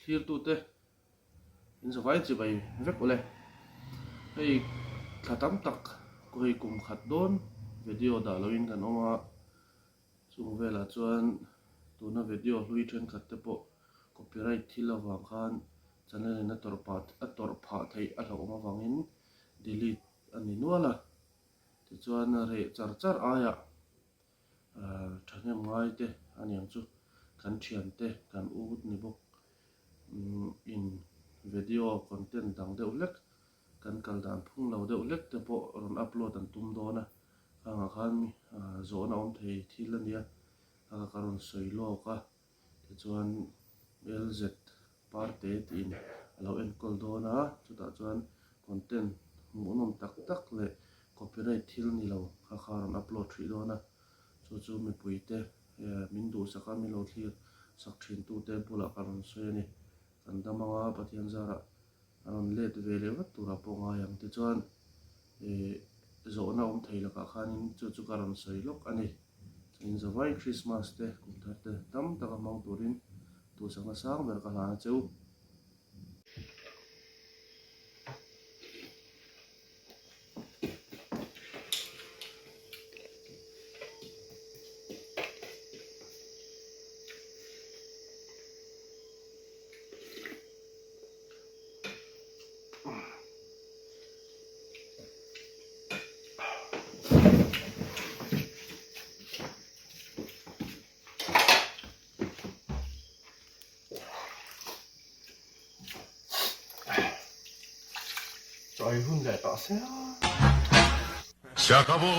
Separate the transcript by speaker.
Speaker 1: Thlirtute in zavai chibai vek ule. Hei thla tam tak hei kum khat dawn video dah loin kan awm a, chung velah chuan tuna video hlui thenkhat te pawh copyright thil avang khan channel in a tawrh pah a tawrh phah theih a hlauhawm avangin delete a ni nual a, tichuan reh char char aiah Thahnem ngai te a niang chu kan thian te kan u ni bawk in video content dang deuh hlek kan kal dan phung lo deuh hlek te pawh rawn upload an tum dawn a, khangah khan zawhna awm thei thil a nia a ka rawn sawi lawk a. Tichuan LZ Parte tiin a lo enkawl dawn a, chutah chuan content hmuhnawm tak tak leh copyright thil ni lo kha kha a rawn upload hrih dawn a, chu chu mipuite min duhsak a, min lo thlir sak thin tute bulah ka rawn sawi a ni. Kan dam anga Pathian zarah a rawn let ve leh vat turah pawh ngai ang. Tichuan ih zawhna awm thei lakah khanin chu chu ka rawn sawi lawk a ni. Chuan zavai Christmas te kum thar te tam taka hmang turin duhsakna sang ber ka hlan a che u. Chawi hun leh tawh se a.
Speaker 2: Se acabó.